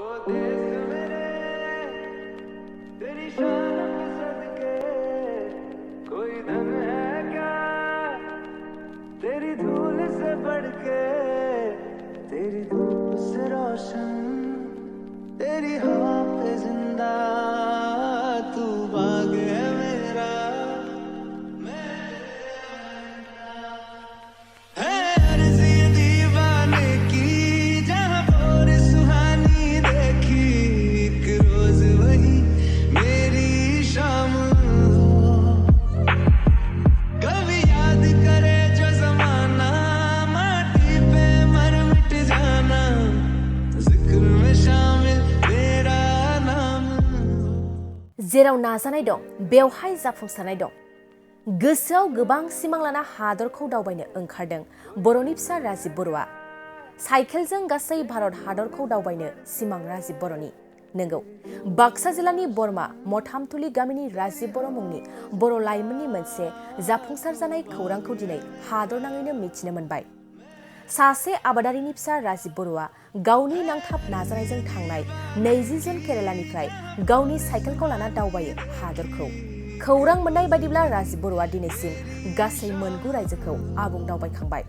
तेरी धूल से बढ़ के तेरी धूप से रोशन तेरी हवा पे जिंदा तू बाग है मेरा है अर्ज़ी दीवाने की जहाँ और सुहानी देखी एक रोज वही मेरी शाम कभी याद करे जो जमाना माटी पे मर मिट जाना जिक्र में शामिल तेरा नाम जेराव नाजानाय दं बेवहाय जाफुंसारनाय दं गोसोआव गोबां सिमां लाना हादरखौ दावबायनो ओंखारदों बर'नि फिसा राजिब बर'आ साइकेलजों गासै भारत हादरखौ दावबायनो सिमां राजिब बर'नि नंगौ बाक्सा जिल्लानि बरमा मथामथुलि गामिनि राजिब बर' मुंनि बर' लाइमोननि मोनसे जाफुंसार जानाय खौरांखौ दिनै हादरनाङैनो मिथिनो मोनबाय सासे आबादारिनि फिसा राजिब बर'आ गावनि नांथाब नाजानायजों थांनाय 20 जन केरालानिफ्राय गावनि साइकेलखौ लाना दावबायो हादरखौ खौरां मोननाय बायदिब्ला राजिब बर'आ दिनैसिम गासै मोनगु रायजोखौ आबुं दावबायखांबाय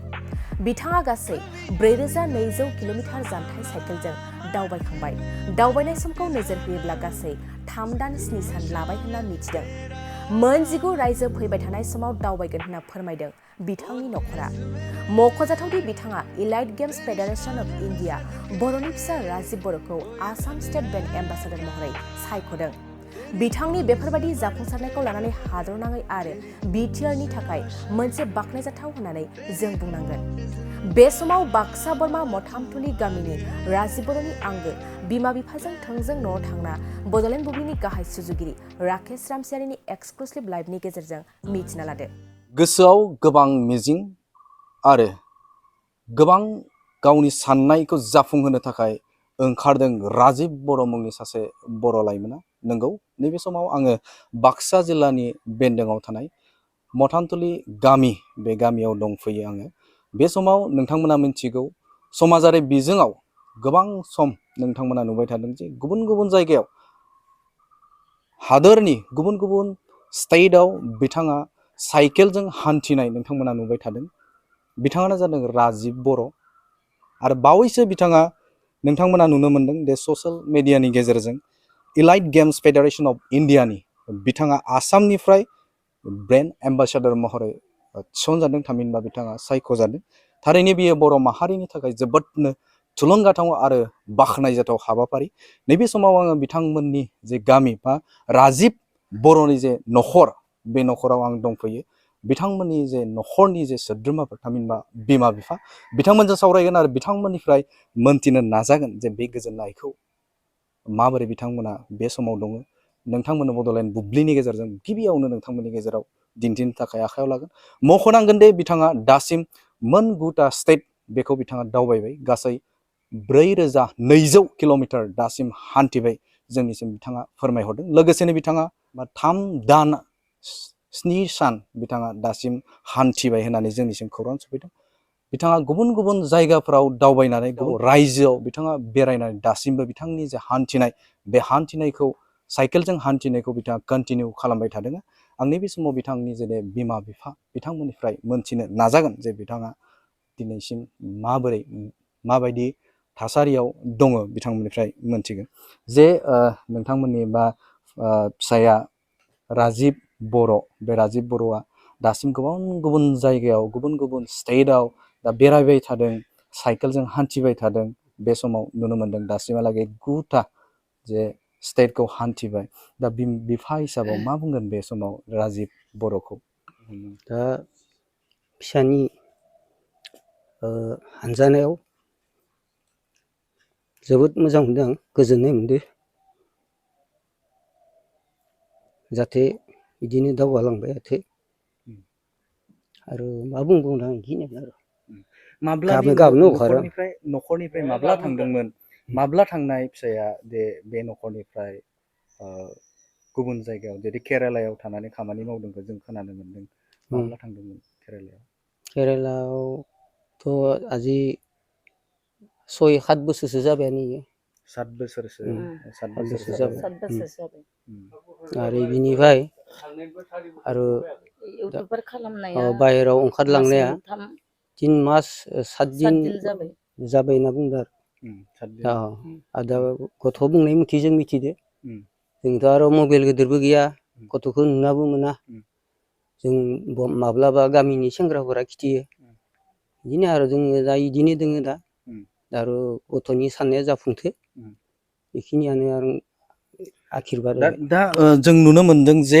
बिथाङा गासै 4200 किल'मिटार जानथाय साइकेलजों दावबायखांबाय दावबायनाय समखौ नोजोर होयोब्ला गासै 3 दान 7 सान लाबाय होनना मिथिदों मोन 19 रायजो फैबाय थानाय समाव दावबायगोन होनना फोरमायदों बिथांनि नखरा मख'जाथावदि बिथाङा elite games Federation of India बर'नि फिसा राजिब बर'खौ आसाम स्टेट ब्रेन्ड एम्बासाडर महरै सायख'दों बिथांनि बेफोरबायदि जाफुंसारनायखौ लानानै हादरनाङै आरो बिटिआरनि थाखाय मोनसे बाख्नायजाथाव होननानै जों बुंनांगोन बे समाव बाक्सा बरमा मथामथुलि गामिनि राजिब बर'नि आंगो बिमा बिफाजों थोंजों न'आव थांना बड'लेण्ड बुब्लिनि गाहाय सुजुगिरि राकेश रामसियारिनि एक्सक्लुसिभ लाइभनि गेजेरजों मिथिना लादो गोसोआव गोबां मिजिं आरो गोबां गावनि साननायखौ जाफुंहोनो थाखाय ओंखारदों राजिब बर' मुंनि सासे बर' लाइमोना नंगौ नैबे समाव आङो बाक्सा जिल्लानि बेन्दोङाव थानाय मथामथुलि गामि बे गामियाव दंफैयो आङो बे समाव नोंथांमोना मिथिगौ समाजारि बिजोङाव गोबां सम नोंथांमोना नुबाय थादों जे गुबुन गुबुन जायगायाव हादोरनि गुबुन गुबुन स्टेटआव बिथाङा साइकेलजों हान्थिनाय नोंथांमोना नुबाय थादों बिथाङानो जादों राजिब बर' आरो बावैसो बिथाङा नोंथांमोना नुनो मोनदों दे ससियेल मिडियानि गेजेरजों इलाइट गेम्स फेडारेशन अफ इन्डियानि बिथाङा आसामनिफ्राय ब्रेन्ड एम्बासाडर महरै थिसनजादों थामहिनबा बिथाङा सायख'जादों थारैनो बियो बर' माहारिनि थाखाय जोबोदनो थुलुंगाथाव आरो बाख्नायजाथाव हाबाफारि नैबे समाव आङो बिथांमोननि जे गामि बा राजिब बर'नि जे नखर बे नखराव आं दंफैयो बिथांमोननि जे नखरनि जे सोद्रोमाफोर थामहिनबा बिमा बिफा बिथांमोनजों सावरायगोन आरो बिथांमोननिफ्राय मोनथिनो नाजागोन जे बे गोजोननायखौ माबोरै बिथांमोना बे समाव दङ नोंथांमोननो बड'लेण्ड बुब्लिनि गेजेरजों गिबियावनो नोंथांमोननि गेजेराव दिन्थिनो थाखाय आखायाव लागोन मख'नांगोन दे बिथाङा दासिम मोन 9टा स्टेट बेखौ बिथाङा दावबायबाय गासै 4200 किल'मिटार दासिम हान्थिबाय जोंनिसिम बिथाङा फोरमायहरदों लोगोसेनो बिथाङा 3 दान 7 सान बिथाङा दासिम हान्थिबाय होननानै जोंनिसिम खौरां सफैदों बिथाङा गुबुन गुबुन जायगाफोराव दावबायनानै रायजोआव बिथाङा बेरायनानै दासिमबो बिथांनि जे हान्थिनाय बे हान्थिनायखौ साइकेलजों हान्थिनायखौ बिथाङा कन्टिनिउ खालामबाय थादों आं नैबे समाव बिथांनि जे बिमा बिफा बिथांमोननिफ्राय मोनथिनो नाजागोन जे बिथाङा दिनैसिम माबायदि थासारियाव दङ बिथांमोननिफ्राय मोनथिगोन जे नोंथांमोननि बा फिसाया राजिब बर' बे राजिब बर'आ दासिम गुबुन गुबुन जायगायाव गुबुन गुबुन स्टेटआव दा बेरायबाय थादों साइकेलजों हान्थिबाय थादों बे समाव नुनो मोनदों दासिमहालागै 9टा जे स्टेटखौ हान्थिबाय दा बिफा हिसाबाव मा बुंगोन बे समाव राजिब बर'खौ दा फिसानि हानजानायाव जोबोद मोजां मोनदों आं गोजोननाय मोनदों जाहाथे बिदिनो दावगालांबाय थाथों आरो मा बुंबावनो आं बेखिनियानो आरो न'खरनिफ्राय माब्ला थांदोंमोन माब्ला थांनाय फिसाया बे न'खरनिफ्राय गुबुन जायगायाव जेरै केरालायाव थानानै खामानि मावदोंखौ जों खोनानो मोनदों माब्ला थांदोंमोन केरालायावथ' आजि 6-7 बोसोरसो जाबायानो 7 बोसोरसो 7 बोसोरसो बोसोरसो जाबाय। 7 बोसोरसो जाबाय आरो बिनिफ्राय आरो इउटुबार खालामनाया बाहेराव ओंखारलांनाया मास मोनथाम 3 मास 7 दिन 7 दिन जाबाय जाबाय होनना बुंदों 7 दिन आरो दा गथ' बुंनाय मथे जों मिथिदो उम, जोंथ' आरो मबाइल गिदिरबो गैया गथ'खौ नुनाबो मोना जों माब्लाबा गामिनि सेंग्राफोरा खिथियो बिदिनो आरो जोङो दा इदिनो दोङो दा आरो गथ'नि साननाया जाफुंथो बेखिनियानो आरो आखिरबाद दा जों नुनो मोनदों जे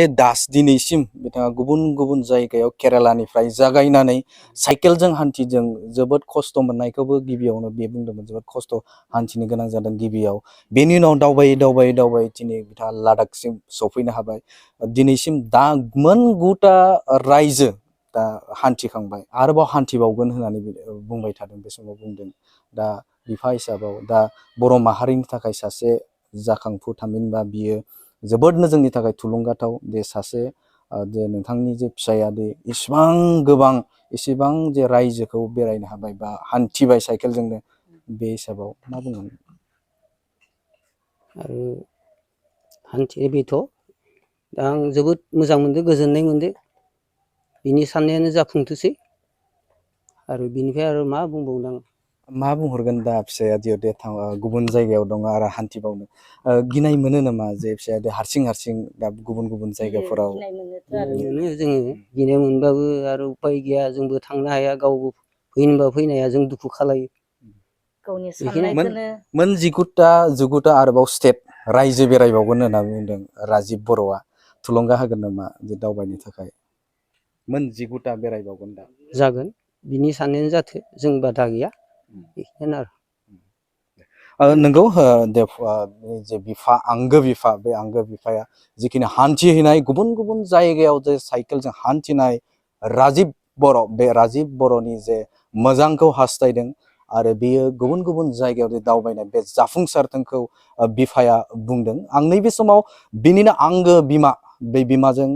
दिनैसिम बिथाङा गुबुन गुबुन जायगायाव केरालानिफ्राय जागायनानै साइकेलजों हान्थिदों जोबोद खस्थ' मोननायखौबो गिबियावनो बे बुंदोंमोन जोबोद खस्थ' हान्थिनो गोनां जादों गिबियाव बेनि उनाव दावबायै दावबायै दावबायै दिनै बिथाङा लादाखसिम सफैनो हाबाय दिनैसिम दा मोन 9टा रायजो दा हान्थिखांबाय आरोबाव हान्थिबावगोन होननानै बुंबाय थादों बे समाव बुंदों दा बिफा हिसाबाव दा बर' माहारिनि थाखाय सासे जाखांफु थामहिनबा बियो जोबोदनो जोंनि थाखाय थुलुंगाथाव बे सासे जे नोंथांनि जे फिसाया दे इसेबां जे रायजोखौ बेरायनो हाबाय बा हान्थिबाय साइकेलजोंनो बे हिसाबाव मा बुंगोन आरो हान्थियो बेथ' दा आं जोबोद मोजां मोनदों गोजोननाय मोनदों बिनि साननायानो जाफुंथोसै आरो बिनिफ्राय आरो मा बुंबावनो आं मा बुंहरगोन दा फिसाया जिहेतु गुबुन जायगायाव दङ आरो हान्थिबावनो गिनाय मोनो नामा जे फिसाया हारसिं दा गुबुन गुबुन जायगाफोराव गिनाय मोनोथ' आरो मोनो जोङो गिनाय मोनबाबो आरो उपाय गैया जोंबो थांनो हाया गावबो फैनोबा फैनाया जों दुखु खालायो गावनि बेखिनि साननायखौनो मोन 19टा आरोबाव स्टेट रायजो बेरायबावगोन होनना बुंदों राजिब बर'आ थुलुंगा होगोन नामा जे दावबायनो थाखाय मोन 19टा बेरायबावगोन दा जागोन बिनि साननायानो जाथो जों बादा गैया बेखिनियानो नंगौ जे बिफा आंगो बिफा बे आंगो बिफाया जिखिनि हान्थिहैनाय गुबुन गुबुन जायगायाव जे साइकेलजों हान्थिनाय राजिब बर' बे राजिब बर'नि जे मोजांखौ हास्थायदों आरो बियो गुबुन गुबुन जायगायाव जे दावबायनाय बे जाफुंसारथोंखौ बिफाया बुंदों आं नैबे समाव बिनिनो आंगो बिमा बे बिमाजों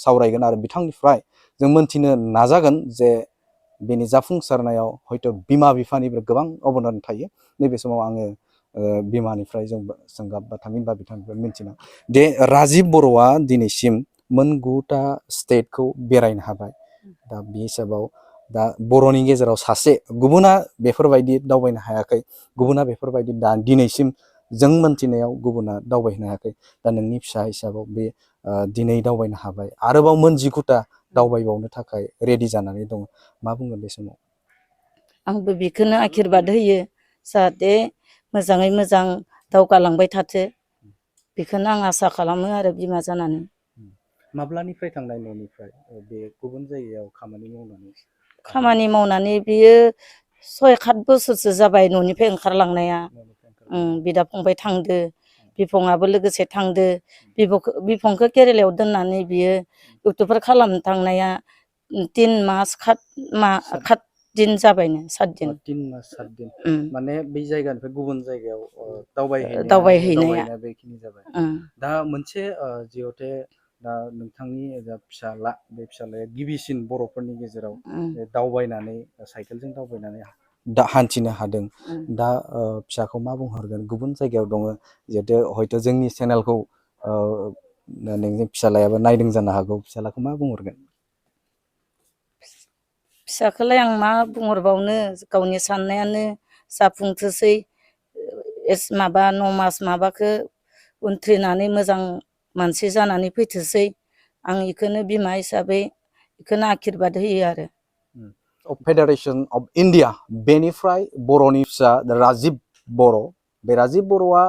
सावरायगोन आरो बिथांनिफ्राय जों मोनथिनो नाजागोन जे बेनि जाफुंसारनायाव हयथ' बिमा बिफानिबो गोबां अबदान थायो नैबे समाव आङो बिमानिफ्राय जों सोंगाब थामहिनबा बिथांनिफ्राय मिन्थिना दे राजिब बर'आ दिनैसिम मोन 9टा स्टेटखौ बेरायनो हाबाय दा बे हिसाबाव दा बर'नि गेजेराव सासे गुबुना बेफोरबायदि दावबायनो हायाखै गुबुना बेफोरबायदि दा दिनैसिम जों मोनथिनायाव गुबुना दावबायनो हायाखै दा नोंनि फिसा हिसाबाव बे दिनै दावबायनो हाबाय आरोबाव मोन 19टा दावबायबावनो थाखाय रेडि जानानै दङ मा बुंगोन बे समाव आंबो बेखौनो आखिरबाद होयो जाहाथे मोजाङै मोजां दावगालांबाय थाथो बेखौनो आं आसा खालामो आरो बिमा जानानै माब्लानिफ्राय थांनाय न'निफ्राय बे गुबुन जायगायाव खामानि मावनानै बियो 6-7 बोसोरसो जाबाय न'निफ्राय ओंखारलांनाया बिदा फंबाय थांदो बिफंआबो लोगोसे थांदो बिफंखौ केरेलायाव दोननानै बियो इउटुबार खालामनो थांनाया 3 मास 7 दिन जाबायनो 7 दिन 3 मास 7 दिन माने बै जायगानिफ्राय गुबुन जायगायाव दावबायहैनाया बेखिनि जाबाय दा मोनसे जिहते दा नोंथांनि फिसाला बे फिसालाया गिबिसिन बर'फोरनि गेजेराव दावबायनानै साइकेलजों दावबायनानै दा हान्थिनो हादों दा फिसाखौ मा बुंहरगोन गुबुन जायगायाव दङ जिहेतु हयथ' जोंनि चेनेलखौ नोंनि फिसालायाबो नायदों जानो हागौ फिसालाखौ मा बुंहरगोन फिसाखौलाय आं मा बुंहरबावनो गावनि साननायानो जाफुंथोसै 9 मास माबाखौ उनथ्रिनानै मोजां मानसि जानानै फैथोसै आं बेखौनो बिमा हिसाबै बेखौनो आखिरबाद होयो आरो फेडारेशन अफ इण्डिया बेनिफ्राय बर'नि फिसा राजिब बर' बे राजिब बर'आ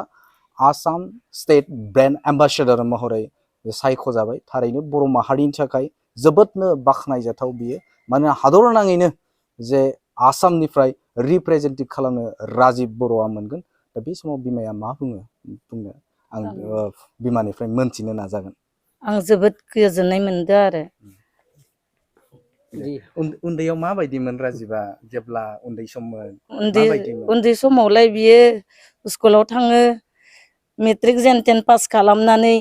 आसाम स्टेट ब्रेन्ड एम्बासेडर महरै सायख'जाबाय थारैनो बर' माहारिनि थाखाय जोबोदनो बाख्नायजाथाव बियो मानोना हादर नाङैनो जे आसामनिफ्राय रिप्रेजेन्टेटिभ खालामनो राजिब बर'आ मोनगोन दा बे समाव बिमाया मा बुंनो आं बिमानिफ्राय मोनथिनो नाजागोन आं जोबोद गोजोननाय मोनदों आरो उन्दैयाव माबायदिमोन राजिबा जेब्ला उन्दै सममोन उन्दै समावलाय बियो स्कुलाव थाङो मेट्रिक जेन तेन पास खालामनानै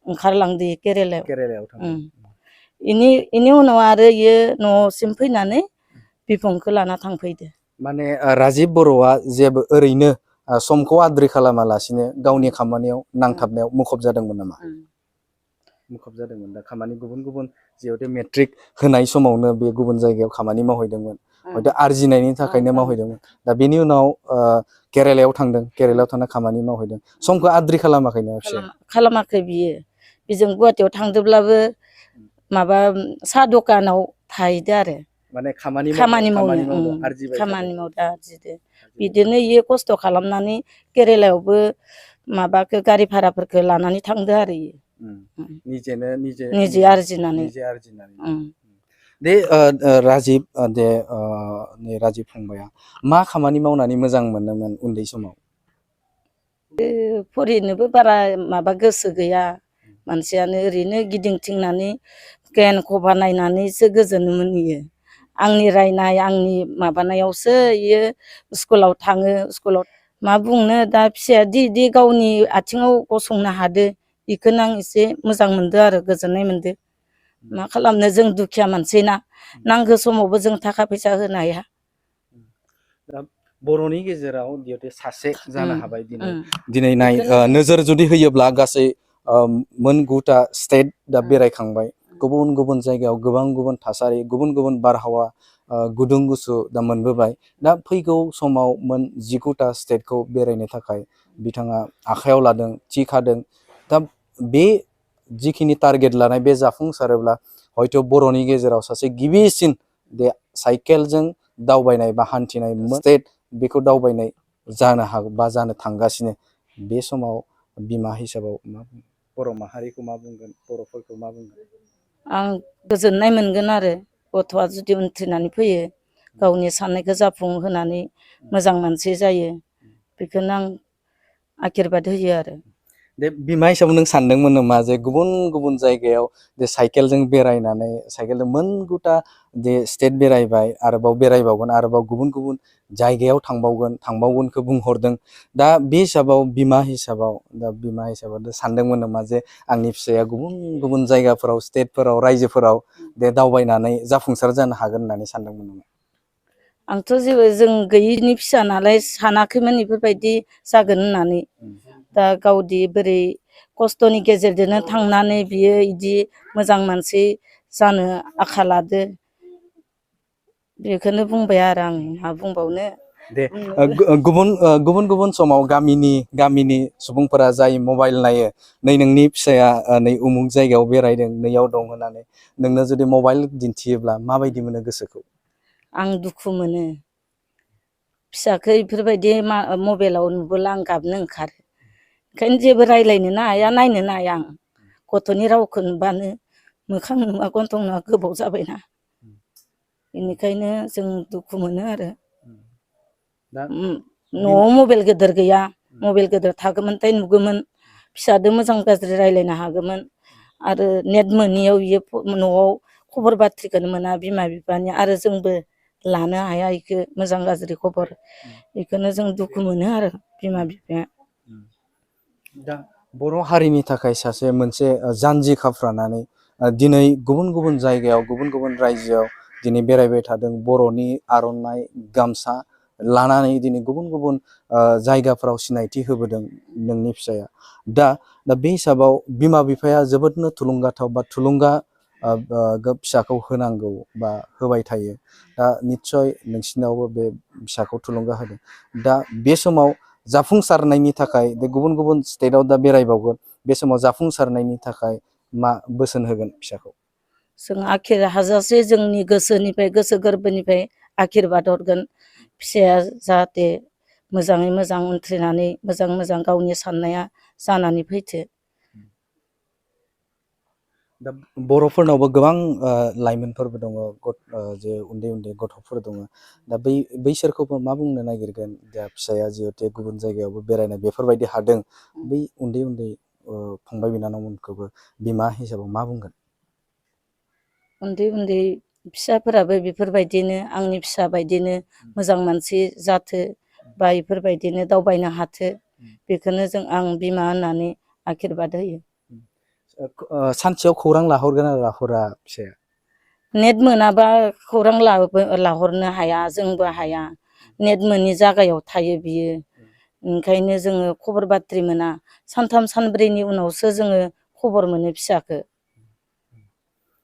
ओंखारलांदो केरेलायाव थांदों इनि उनाव आरो इयो न'सिम फैनानै बिफंखौ लाना थांफैदो माने राजिब बर'आ जेबो ओरैनो समखौ आद्रि खालामालासिनो गावनि खामानियाव नांथाबनायाव मुखुब जादोंमोन नामा? मुखुब जादोंमोन। दा खामानि गुबुन गुबुन जिहेतु मेट्रिक होनाय समावनो बे गुबुन जायगायाव खामानि मावहैदोंमोन, हयथ' आरजिनायनि थाखायनो मावहैदोंमोन। दा बेनि उनाव केरेलायाव थांदों, केरेलायाव थांना खामानि मावहैदों। समखौ आद्रि खालामाखै नामा फिसाया? खालामाखै बियो। बेजों गुवाहाटियाव थांदोब्लाबो माबा साहा दखानाव थाहैदो आरो माने खामानि मावदो खामानि मावदो आरजिदो। बिदिनो इयो खस्थ' खालामनानै केरेलायावबो माबाखौ गारि भाराफोरखौ लानानै थांदो आरो इयो निजे आरजिनानै। दे राजिब दे राजिब फंबाया मा खामानि मावनानै मोजां मोनोमोन उन्दै समाव? फरायनोबो बारा माबा गोसो गैया मानसियानो, ओरैनो गिदिंथिंनानै गेन खबा नायनानैसो गोजोनोमोन इयो। आंनि रायनाय आंनि माबानायावसो इयो स्कुलाव थाङो। स्कुलाव मा बुंनो दा फिसाया दि गावनि आथिङाव गसंनो हादो, बेखौनो आं एसे मोजां मोनदो आरो गोजोननाय मोनदो। मा खालामनो, जों दुखिया मानसि ना, नांगौ समावबो जों थाखा फैसा होनो हाया। बर'नि गेजेराव जिहेतु सासे जानो हाबाय दिनै नाय नोजोर जुदि होयोब्ला गासै मोन 9टा स्टेट दा बेरायखांबाय। गुबुन गुबुन जायगायाव गोबां गुबुन थासारि, गुबुन गुबुन बारहावा, गुदुं गुसु दा मोनबोबाय। दा फैगौ समाव मोन 19टा स्टेटखौ बेरायनो थाखाय बिथाङा आखायाव लादों, थि खादों। दा बे जिखिनि टारगेट लानाय बे जाफुंसारोब्ला हयथ' बर'नि गेजेराव सासे गिबिसिन बे साइकेलजों दावबायनाय बा हान्थिनाय स्टेट बेखौ दावबायनाय जानो हागौ बा जानो थांगासिनो। बे समाव बिमा हिसाबाव बर' माहारिखौ मा बुंगोन, बर'फोरखौ मा बुंगोन? आं गोजोननाय मोनगोन आरो गथ'आ जुदि उन्थ्रिनानै फैयो, गावनि साननायखौ जाफुंहोनानै मोजां मानसि जायो, बेखौनो आं आखिरबाद होयो आरो। दे बिमा हिसाबै नों सानदोंमोन नामा जे गुबुन गुबुन जायगायाव जे साइकेलजों बेरायनानै साइकेलजों मोन 9टा जे स्टेट बेरायबाय, आरोबाव बेरायबावगोन, आरोबाव गुबुन गुबुन जायगायाव थांबावगोनखौ बुंहरदों। दा बे हिसाबाव बिमा हिसाबाव सानदोंमोन नामा जे आंनि फिसाया गुबुन गुबुन जायगाफोराव, स्टेटफोराव, रायजोफोराव दे दावबायनानै जाफुंसार जानो हागोन होननानै सानदोंमोन नामा? आंथ' जेबो, जों गैयिनि फिसा नालाय सानाखैमोन बेफोरबायदि जागोन होननानै। दा गावदि बोरै खस्थ'नि गेजेरजोंनो थांनानै बियो इदि मोजां मानसि जानो आखा लादो, बेखौनो बुंबाय आरो आं मा बुंबावनो। दे गुबुन गुबुन समाव गामिनि सुबुंफोरा जाय मबाइल नायो, नै नोंनि फिसाया नै उमुक जायगायाव बेरायदों, नैयाव दं होननानै नोंनो जुदि मबाइल दिन्थियोब्ला माबायदि मोनो गोसोखौ? आं दुखु मोनो। फिसाखौ बेफोरबायदि मबाइलाव नुबोला आं गाबनो ओंखारो। ओंखायनो जेबो रायज्लायनोनो हाया, नायनोनो हाया आं। गथ'नि रावखौ नुबानो मोखां नुवा गन्थं नुवा गोबाव जाबायना, बेनिखायनो जों दुखु मोनो आरो। न'आव मबाइल गिदिर गैया, मबाइल गिदिर थागौमोनथाय नुगौमोन, फिसाजों मोजां गाज्रि रायज्लायनो हागौमोन। आरो नेट मोनियाव बियो न'आव खबर बाथ्रिखौनो मोना बिमा बिफानि, आरो जोंबो लानो हाया इखो मोजां गाज्रि खबर। बेखौनो जों दुखु मोनो आरो बिमा बिफाया। दा बर' हारिनि थाखाय सासे मोनसे जानजि खाफ्रानानै दिनै गुबुन गुबुन जायगायाव, गुबुन गुबुन रायजोआव दिनै बेरायबाय थादों। बर'नि आर'नाइ गामसा लानानै दिनै गुबुन गुबुन जायगाफोराव सिनायथि होबोदों नोंनि फिसाया। दा बे हिसाबाव बिमा बिफाया जोबोदनो थुलुंगाथाव बा थुलुंगा फिसाखौ होनांगौ बा होबाय थायो। दा निस्सय नोंसिनावबो बे फिसाखौ थुलुंगा होदों। दा बे समाव जाफुंसारनायनि थाखाय बे गुबुन गुबुन स्टेटआव दा बेरायबावगोन, बे समाव जाफुंसारनायनि थाखाय मा बोसोन होगोन फिसाखौ? जों आखिर हाजासे जोंनि गोसोनिफ्राय, गोसो गोरबोनिफ्राय आखिरबाद हरगोन। फिसाया जाहाथे मोजाङै मोजां उन्थ्रिनानै मोजां मोजां गावनि साननाया जानानै फैथो। दा बर'फोरनावबो गोबां लाइमोनफोरबो दङ, जे उन्दै उन्दै गथ'फोर दङ। दा बैसोरखौबो मा बुंनो नागिरगोन? दा फिसाया जिहेथु गुबुन जायगायावबो बेरायनाय बेफोरबायदि हादों, बै उन्दै उन्दै फंबाय बिनानावमोनखौबो बिमा हिसाबाव मा बुंगोन? उन्दै उन्दै फिसाफोराबो बेफोरबायदिनो आंनि फिसा बायदिनो मोजां मानसि जाथो, बा बेफोरबायदिनो दावबायनो हाथो, बेखौनो आं बिमा होननानै आखिरबाद होयो। सानसेयाव खौरां लाहरगोन ना लाहरा फिसाया? नेट मोनाबा खौरां लाहरनो हाया, जोंबो हाया। नेट मोनि जागायाव थायो बियो। ओंखायनो जोङो खबर बाथ्रि मोना सानथाम सानब्रैनि उनावसो जोङो खबर मोनो फिसाखो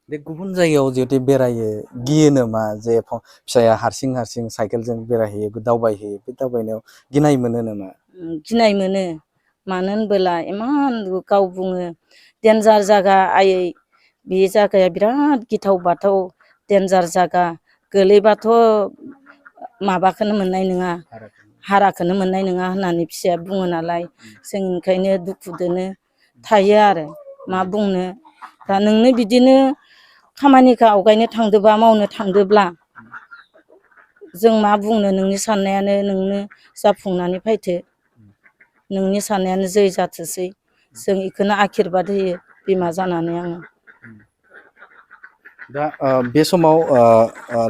बे गुबुन जायगायाव जिहेतु बेरायो गियो नामा जे फिसाया हारसिं हारसिं साइकेलजों बेरायहैयो दावबायहैयो बे दावबायनायाव गिनाय मोनो नामा? गिनाय मोनो मानो होनबोला इमान गाव बुङो देन्जार जागा आयै बे जागाया बिराद गिथाव बाथाव देन्जार जागा गोलैबाथ' माबाखौनो मोननाय नङा हाराखौनो मोननाय नङा होननानै फिसाया बुङो नालाय जों ओंखायनो दुखुदोनो थायो आरो मा बुंनो दा नोंनो बिदिनो खामानिखौ आवगायनो थांदोबा मावनो थांदोब्ला जों मा बुंनो नोंनि साननायानो नोंनो जाफुंनानै फैथो नोंनि साननायानो जै जाथोंसै जों बेखौनो आखिरबाद होयो बिमा जानानै आङो दा बे समाव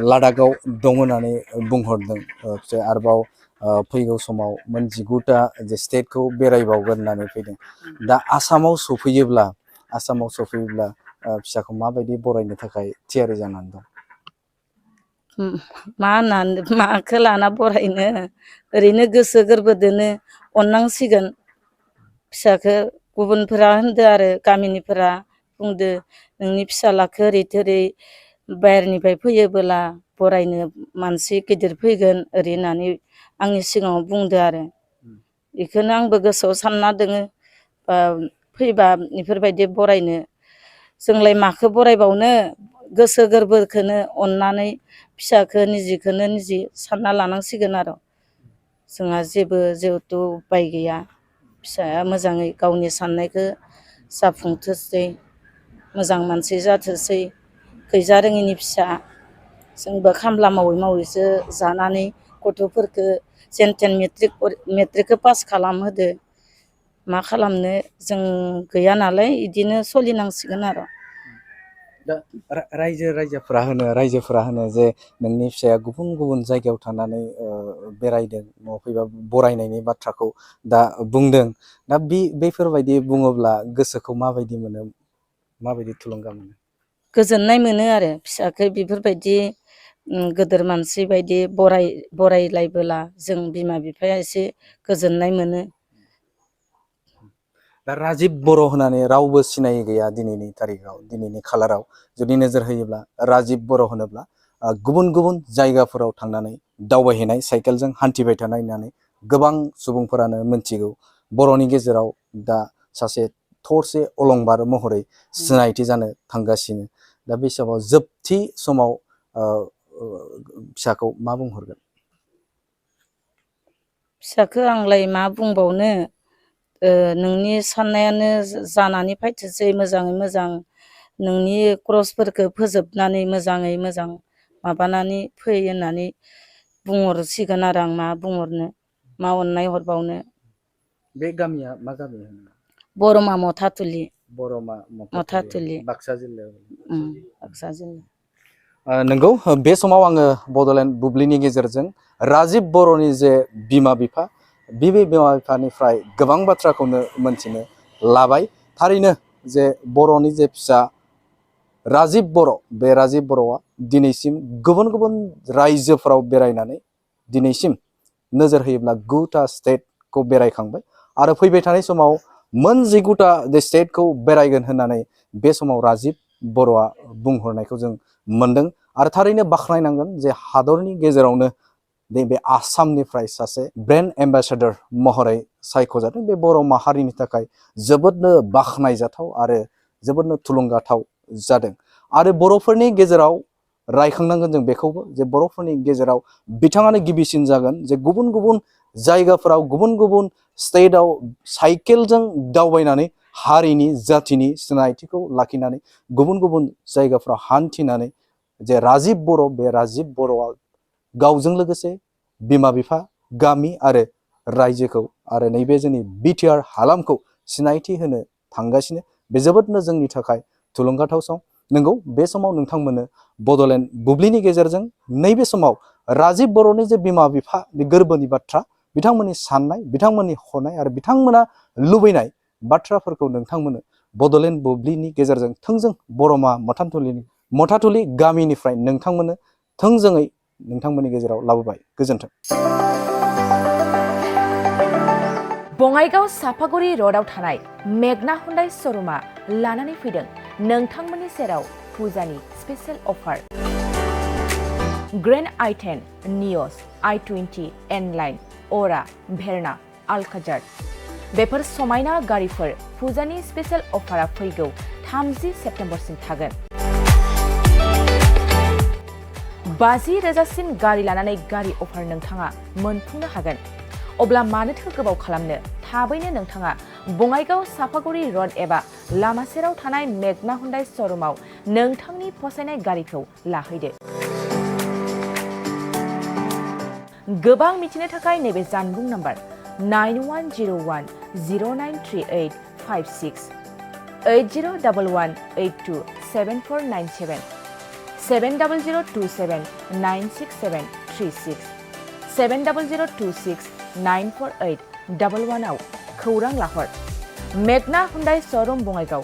लादाखआव दं होननानै बुंहरदों आरोबाव फैगौ समाव मोन 19टा जे स्टेटखौ बेरायबावगोन होननानै फैदों दा आसामाव सफैयोब्ला फिसाखौ माबायदि बरायनो थाखाय थियारि जानानै दं? मा होननानै माखौ लाना बरायनो ओरैनो गोसो गोरबोदोनो अननांसिगोन फिसाखौ गुबुनफोरा होनदो आरो गामिनिफोरा बुंदो नोंनि फिसालाखौ ओरै थोरै बाहेरनिफ्राय फैयोबोला बरायनो मानसि गिदिर फैगोन ओरै होननानै आंनि सिगाङाव बुंदो आरो बेखौनो आंबो गोसोआव सानना दोङो फैबा बेफोरबायदि बरायनो जोंलाय माखौ बरायबावनो गोसो गोरबोखौनो अननानै फिसाखौ निजेखौनो निजे सानना लानांसिगोन आरो जोंहा जेबो जिहेथु उपाय गैया फिसाया मोजाङै गावनि साननायखौ जाफुंथोंसै मोजां मानसि जाथोंसै गैजा रोङिनि फिसा जोंबो खामला मावै मावैसो जानानै गथ'फोरखौ जेन थेन मेट्रिकखौ पास खालामहोदो मा खालामनो जों गैया नालाय बिदिनो सोलिनांसिगोन आरो दा रायजोफोरा होनो जे नोंनि फिसाया गुबुन गुबुन जायगायाव थानानै बेरायदों न'आव फैबा बरायनायनि बाथ्राखौ दा बुंदों दा बेफोरबायदि बुङोब्ला गोसोखौ माबायदि मोनो माबायदि थुलुंगा मोनो? गोजोननाय मोनो आरो फिसाखौ बेफोरबायदि गोदोर मानसि बायदि बरायलायबोला जों बिमा बिफाया एसे गोजोननाय मोनो। दा राजिब बर' होननानै रावबो सिनाय गैया दिनैनि थारिखाव दिनैनि खालाराव जुदि नोजोर होयोब्ला राजिब बर' होनोब्ला गुबुन गुबुन जायगाफोराव थांनानै दावबायहैनाय साइकेलजों हान्थिबाय थानाय होननानै गोबां सुबुंफोरानो मिथिगौ बर'नि गेजेराव दा सासे थरसे अलंबार महरै सिनायथि जानो थांगासिनो दा बे समाव जोबथि समाव फिसाखौ मा बुंहरगोन? फिसाखौ आंलाय मा बुंबावनो नोंनि साननायानो जानानै फैथोंसै मोजाङै मोजां नोंनि क्रसफोरखौ फोजोबनानै मोजाङै मोजां माबानानै फै होननानै बुंहरसिगोन आरो आं मा बुंहरनो मा अननाय हरबावनो। बे गामिया मा गामि? बरमा मथाथुलि बरमा मथाथुलि बाक्सा जिल्लायाव। बाक्सा जिल्ला। नंगौ बे समाव आङो बड'लेण्ड बुब्लिनि गेजेरजों राजिब बर'नि जे बिमा बिफा बे बिमा बिफानिफ्राय गोबां बाथ्राखौनो मोनथिनो लाबाय थारैनो जे बर'नि जे फिसा राजिब बर' बे राजिब बर'आ दिनैसिम गुबुन गुबुन रायजोफोराव बेरायनानै दिनैसिम नोजोर होयोब्ला 9टा स्टेटखौ बेरायखांबाय आरो फैबाय थानाय समाव मोन 19टा स्टेटखौ बेरायगोन होननानै बे समाव राजिब बर'आ बुंहरनायखौ जों मोनदों आरो थारैनो बाख्नायनांगोन जे हादरनि गेजेरावनो बे आसामनिफ्राय सासे ब्रेन्ड एम्बासेडर महरै सायख'जादों बे बर' माहारिनि थाखाय जोबोदनो बाख्नायजाथाव आरो जोबोदनो थुलुंगाथाव जादों आरो बर'फोरनि गेजेराव रायखांनांगोन जों बेखौबो जे बर'फोरनि गेजेराव बिथाङानो गिबिसिन जागोन जे गुबुन गुबुन जायगाफोराव गुबुन गुबुन स्टेटआव साइकेलजों दावबायनानै हारिनि जाथिनि सिनायथिखौ लाखिनानै गुबुन गुबुन जायगाफ्राव हान्थिनानै जे राजिब बर' बे राजिब बर'आ गावजों लोगोसे बिमा बिफा गामि आरो रायजोखौ आरो नैबे जोंनि बिटिआर हालामखौ सिनायथि होनो थांगासिनो बे जोबोदनो जोंनि थाखाय थुलुंगाथाव सम। नंगौ बे समाव नोंथांमोननो बड'लेण्ड बुब्लिनि गेजेरजों नैबे समाव राजिब बर'नि जे बिमा बिफा बे गोरबोनि बाथ्रा बिथांमोननि साननाय बिथांमोननि हरनाय आरो बिथांमोना लुबैनाय बाथ्राफोरखौ नोंथांमोननो बड'लेण्ड बुब्लिनि गेजेरजों थोंजों बरमा मथाथुलि गामिनिफ्राय नोंथांमोननो थोंजोङै नोंथांमोननि गेजेराव लाबोबाय। गोजोन्थों। बङाइगाव साफागुरि र'डआव थानाय मेगना हुन्डाइ श'रुमा लानानै फैदों नोंथांमोननि सेराव फुजानि स्पेशेल अफार। ग्रेन्ड i10, नियस, i20, N-लाइन, अरा, भेरना, आल्काजार बेफोर समायना गारिफोर फुजानि स्पेशेल अफारा फैगौ 30 सेप्तेम्बरसिम थागोन। 50,000सिम गारि लानानै गारि अफार नोंथाङा मोनफुंनो हागोन। अब्ला मानोथो गोबाव खालामनो, थाबैनो नोंथाङा बङाइगाव साफागुरि र'ड एबा लामा सेराव थानाय मेगना हुन्डाइ श'रुमाव नोंथांनि फसायनाय गारिखौ लाहैदो। गोबां मिथिनो थाखाय नैबे जानबुं नम्बर 9101093856 8011827497 700279673 70026948111 आव खौरां लाहर। मेगना हुन्डाइ श'रुम बङाइगाव।